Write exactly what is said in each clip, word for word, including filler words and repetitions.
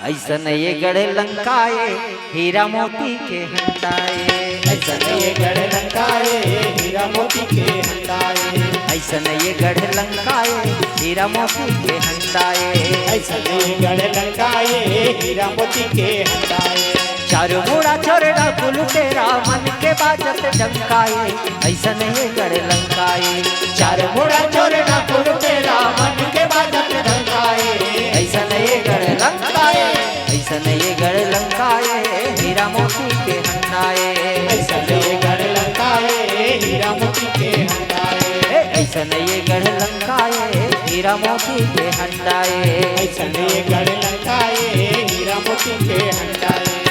अइसन ये गढ़ लंका ए, हीरा मोती के हंडा ए। अइसन ये गढ़ लंका ए, हीरा मोती के हंडा ए। अइसन ये गढ़ लंका ए, हीरा मोती के हंडा ए। अइसन ये गढ़ लंका ए, हीरा मोती के हंडा ए। चारों मुड़ा चोर डाकू लुटेरा, मन के बाजत डंका ए। अइसन ये गढ़ लंका ए। चारों मुड़ा चोर डाकू लुटेरा, मन के बाजत डंका ए। अइसन ये गढ़ लंका ए। अइसन ये गढ़ लंका ए, हीरा मोती के हंडा ए। अइसन ये गढ़ लंका ए, हीरा मोती के हंडा ए। ए, अइसन ये गढ़ लंका ए, हीरा मोती के हंडा ए। अइसन ये गढ़ लंका ए, हीरा मोती के हंडा ए।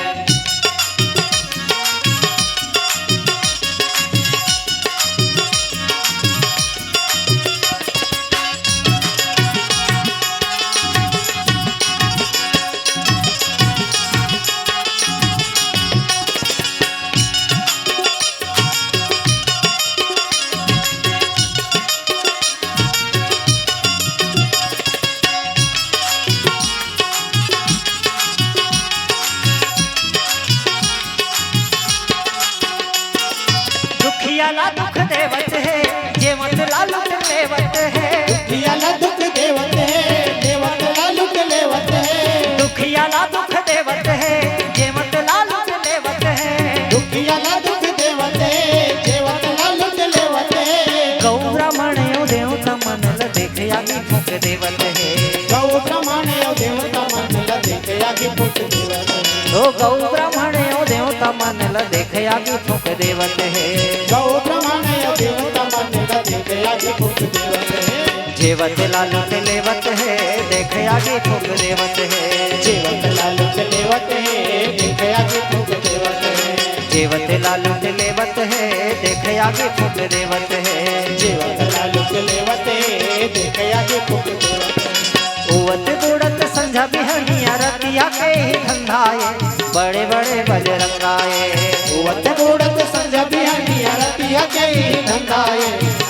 दुखिया ला दुख देवत हे, जेवत ला लुट लेवत हे। दुखिया ला दुख देवत हे, जेवत ला लुट लेवत हे। दुखिया ला दुख देवत हे, जेवत ला लुट लेवत हे। दुखिया ला दुख देवत हे, जेवत ला लुट लेवत हे। गौ ब्राह्मण अउ देवता मन ल देख आगी फूंक देवत हे। गौ ब्राह्मण अउ देवता मन ल देख आगी फूंक देवत हे। ओ गौ ब्राह्मण अउ देवता मन ल देख आगी फूंक देवत हे। गौ ब्राह्मण अउ देवता मन ल देख आगी फूंक देवत हे। जेवत ला लुट लेवत हे, देख आगी फूंक देवत हे। जेवत ला लुट लेवत हे, देख आगी फूंक देवत हे। जेवत ला लुट लेवत हे, देख आगी फूंक देवत हे। जेवत ला लुट लेवत हे, देख आगी फूंक देवत हे। उवत बुड़त संझा बिहनिया रतिया के ही धंधा ए, बड़े बड़े बजरंगा ए। उवत बुड़त संझा बिहनिया रतिया के ही धंधा ए,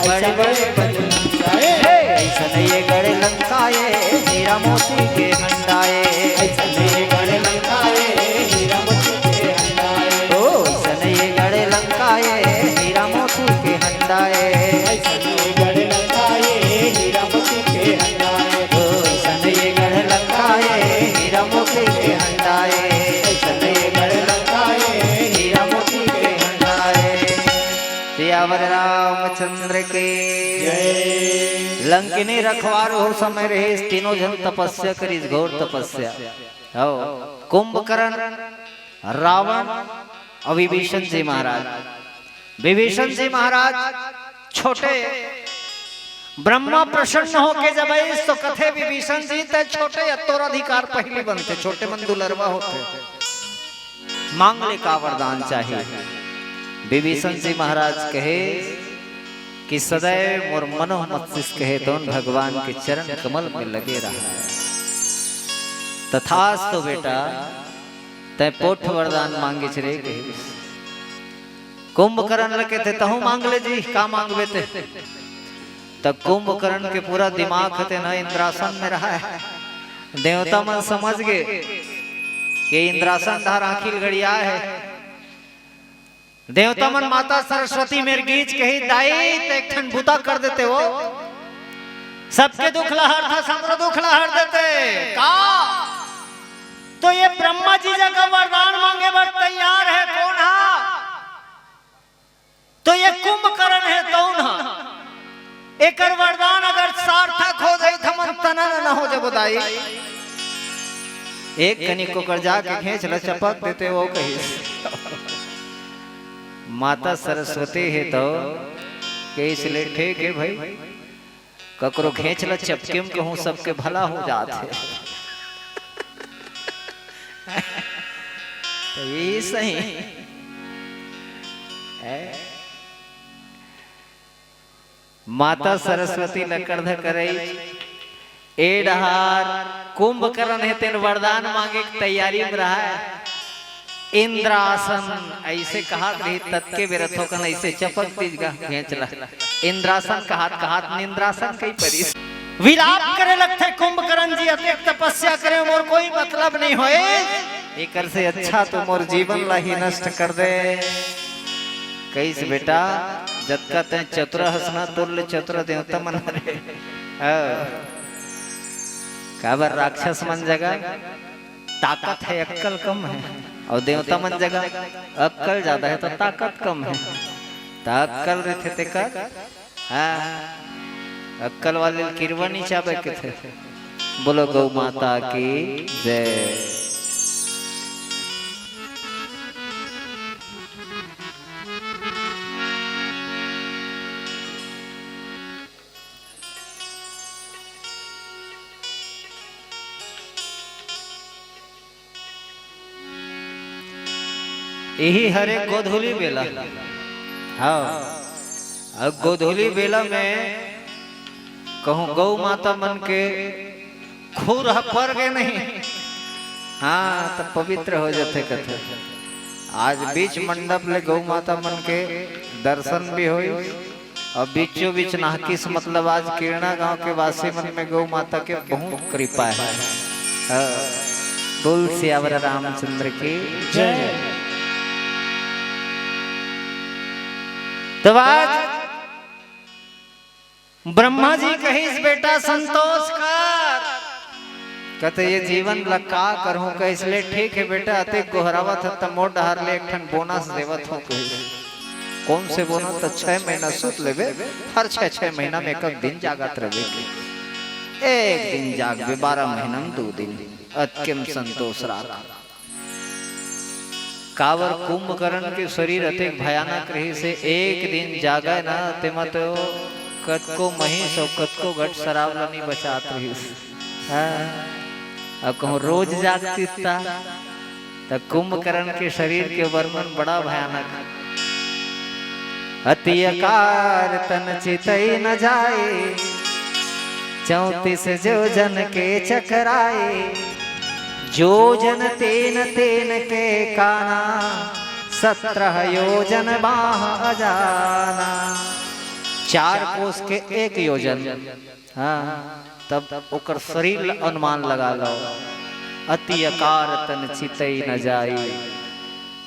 बड़े बड़े बजरंगा ए। हे, अइसन ये गढ़ लंका ए, हीरा मोती के हंडा ए। अइसन ये गढ़ लंका ए, हीरा मोती के हंडा ए। ओ, अइसन ये गढ़ लंका ए, हीरा मोती के हंडा ए। अइसन ये गढ़ लंका ए, हीरा मोती के हंडा ए। ओ, अइसन ये गढ़ लंका ए, हीरा मोती के हंडा ए। अइसन ये गढ़ लंका ए, हीरा मोती के हंडा ए। सियावर रामचंद्र के जय। लंकिनी रखवार ओ समय रहिस, तीनों झन तपस्या करिस, घोर तपस्या। हव, कुंभकर्ण, रावण अउ विभीषण जी महाराज। विभीषण जी महाराज छोटे, ब्रह्मा प्रसन्न होके जब आइस तो कथे, "विभीषण जी, तैं छोटे, अतोर अधिकार पहिली बनथे, छोटे मन दुलरवा होथे, मांग ले का वरदान चाही।" विभीषण जी महाराज कहे कि सदैव मोर मनो मस्तिष्क हे तोन भगवान के चरण कमल में लगे रहा। तथास्तु बेटा, तैं पोठ वरदान मांगिस रे कहिस। कुंभकर्ण ल कथे, "तहूं मांग ले जी, का मांगबे ते?" त कुंभकर्ण के पूरा दिमाग हते न इंद्रासन में रहा है। देवता मन समझ गे कि इंद्रासन धार आंखी ल गड़िया है। देवता मन माता सरस्वती मेर गीच कही, "दाई, ते एक ठन बुता कर देते हो, सबके दुख ला हरथा, हमरो दुख ला हर देते का? तो ये ब्रह्मा जी जगह वरदान मांगे बर तैयार है, कौन हा? तो ये कुंभकर्ण है, तौन हा। एकर वरदान अगर सार्थक हो जाई, त हमन तनन न हो जबो दाई।" एक कनिक ओकर जाके घेंच ल चपक देते, ओ कहिस। माता सरस्वती हे तो कहिस ले, "ठीक हे भाई, ककरो घेंच ल चपकेम कहूं, सबके भला हो जात हे।" तो ये सही है। माता सरस्वती ल करधा करई, ए डहार कुंभकर्ण हे, तेन वरदान मांगे के तैयारी में रहा है। इंद्रासन अइसे कहत रही, ततके बेरा थोकन अइसे चपक दीस गा घेंच ला। इंद्रासन कहत कहत निंद्रासन कहि परिस। विलाप करे लगथे कुंभकर्ण जी, "अतेक तपस्या करे, मोर कोई मतलब नहीं होय, एकर से अच्छा तो मोर जीवन ला ही नष्ट कर दे।" कहिस, "बेटा, जतका तैं चतुरा हस ना, तोर ले चतुरा देवता मन हरे।" हाँ। काबर राक्षस मन जगा ताकत है, अक्कल कम है, अउ देवता मन जगा अक्कल जादा है तो ताकत कम है। त अक्कल रहिथे तेकर, हाँ, अक्कल वाले ल किरवा नी चाबे कथे। बोलो गौ माता की जय। इही हरे गोधूली बेला। हाँ, अब गोधूली बेला में कहूँ गौ माता मन के खुर ह पर गे नहीं, हाँ, त पवित्र हो जथे कथे। आज बीच मंडप ले गौ माता मन के दर्शन भी होई। अउ बीचों बीच नहाकिस, मतलब आज किरणा गांव के वासी मन में गौ माता के बहुत कृपा है। हाँ, बोल सियावर रामचंद्र की जय। तो आज ब्रह्मा जी कहिस, "बेटा संतोष कर।" कथे, "ये जीवन ला का करहूं?" कहिस ले, "ठीक है बेटा, अतेक गोहरावत ह त मोर डहर ले एक ठन बोनस देवत हूं," कहिस। "कौन से बोनस?" "त छह महीना सुत लेबे, हर छह छह महीना में एक एक दिन जागत रहिबे, एक दिन जागबे, बारह महीना में दू दिन, अतके म संतोष राख।" काबर कुंभकर्ण के शरीर अतेक भयानक रहिस हे, एक दिन जागय ना, तेमा तो कतको महीस अउ कतको घट शराब ल नी बचात रहिस। हाँ, अब कहूँ रोज जागतिस त, त कुंभकर्ण के शरीर के वर्णन बड़ा भयानक हे। अति अकार तन चितई न जाए, चौंतीस योजन के चकराए। योजन तीन तीन के काना, सत्रह योजन बाह अजाना। चार कोस के एक योजन। हाँ, तब ओकर शरीर ल अनुमान लगा लो। अति अकार तन चितई न जाई,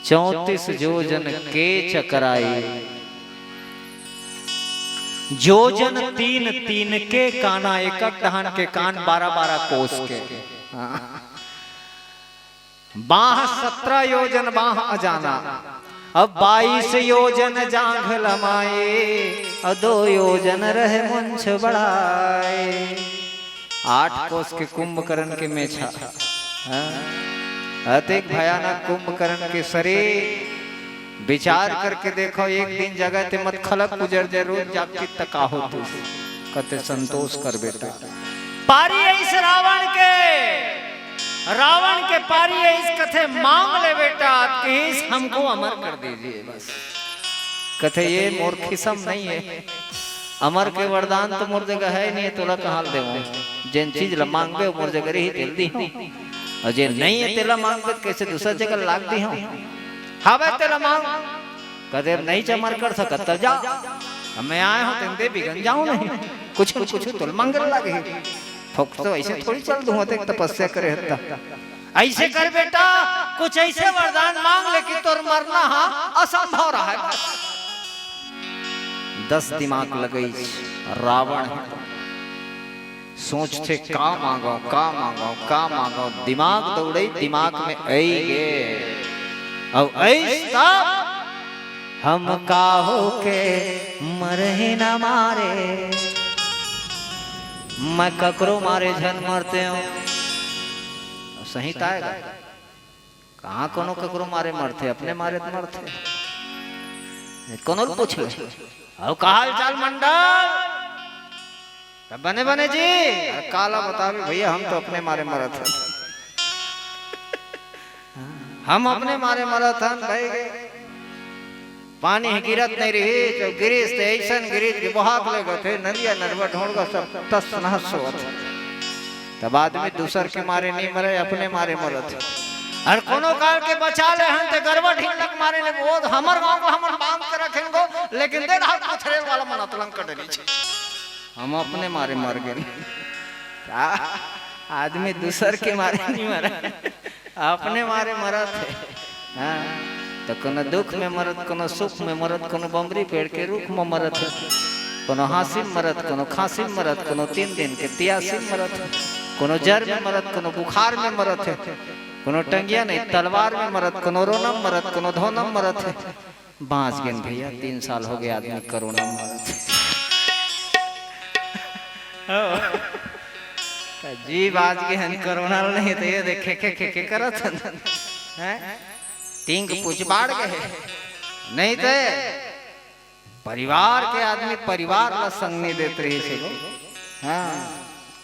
चौंतीस योजन के चकराई। योजन तीन तीन के काना, एक एक डहन के कान, बारह बारह कोस के। हाँ। बाह सत्रह योजन बाह अजाना, अब बाईस योजन जांघ लमाए, अब दो योजन रहे मुंछ बढ़ाए। आठ कोस के कुंभकर्ण के मेछा। हाँ? अतेक भयानक कुंभकर्ण के शरीर। विचार करके देखो, एक दिन जगह ते मत खलक गुजर जाए, रोज जागतिस त का होतिस। कथे, "संतोष कर बेटा।" पारी आइस रावण के, रावण के पारी आइस, कथे, "मांग ले बेटा।" कहिस, "हमको अमर कर दीजिए बस।" कथे, "ये मोर खिसा म नहीं है, अमर के वरदान तो मोर जगह है नहीं, तोला कहाँ ले देवं? जेन चीज ला मांगबे, मोर जगह रही, तेला दिहूं, अउ जेन नहीं है, तेला मांगबे, त कइसे दूसर जगह लाग दिहूं? हावय, तेला मांग।" कथे, "नहीं चमर कर सकत, त जा। अब मैं आय हूं, तेन दे बिगन जाऊं नहीं। कुछ न कुछ तोला मांगे ल लागही। फोकट तो अइसे थोड़ी चल दूं, अतेक तपस्या करे हस त। अइसे कर बेटा, कुछ अइसे वरदान मांग ले कि तोर मरना हा असंभव रहय।" दस दिमाग लगइस रावण। सोचथे, "का मांगव, का मांगव, का मांगव?" दिमाग दौड़े, दिमाग में अइगे। अउ अइस तब, "हम काहू के मरही न मारे, मैं ककरो मारे झन मरतेंव।" सही ताय गा। कहाँ कोनो ककरो मारे मरथे, अपने मारे त मरथे। कोनो ल पूछ ले। "अउ का हाल चाल मंडल?" "सब बने बने जी।" "अरे काला बताबे भइया, हम तो अपने मारे मरत हन। हम अपने मारे मरत हन भाई। पानी ह गिरत नहीं रहिस, त गिरिस त अइसन गिरिस कि बोहात ले गथे, नदिया नरवा ढोड़गा सब तस नहस होवत हे। तब आदमी दूसर के मारे नहीं मरे, अपने मारे मरत हे। अउ कोनो काल के बचा ले हन, त गरवा ढिल्लक मारे ले, वो हमर गांव को हमन बांध के रखेन गो, लेकिन दे रहा पथरेल वाला मन अतलंग कर देनी छे।" हम अपने मारे मर गेन। का? आदमी दूसर के मारे नहीं मरा, अपने मारे मरत हे। हाँ, तो कोनो दुख में मरत, कोनो सुख में मरत, कोनो बमरी पेड़ के रूख में मरत हे, कोनो हाँसी में मरत, कोनो खांसी में मरत, कोनो तीन दिन के तियासी में मरत हे, कोनो जर में मरत, कोनो बुखार में मरत हे, कोनो टंगिया नहीं तलवार में मरत, कोनो रोना में मरत, कोनो धोना में मरत हे। बाँच गेन भैया, तीन साल हो गए आदमी कोरोना में मरत हे। हो। त जी बाँच गे हन कोरोना ल, नहीं तो ये देखे के, के, के करत हन। हैं? तीन के पूछ बाढ़ गए। नहीं तो परिवार के आदमी परिवार ला संग नहीं देत रहिस हे। हाँ,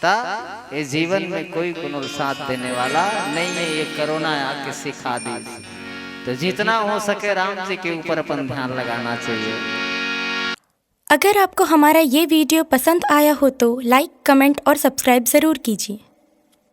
त ये जीवन में कोई कोनो साथ देने वाला नहीं है, ये कोरोना आके सिखा दी। तो जितना हो सके राम जी के ऊपर अपन ध्यान लगाना चाहिए। अगर आपको हमारा ये वीडियो पसंद आया हो तो लाइक, कमेंट और सब्सक्राइब ज़रूर कीजिए।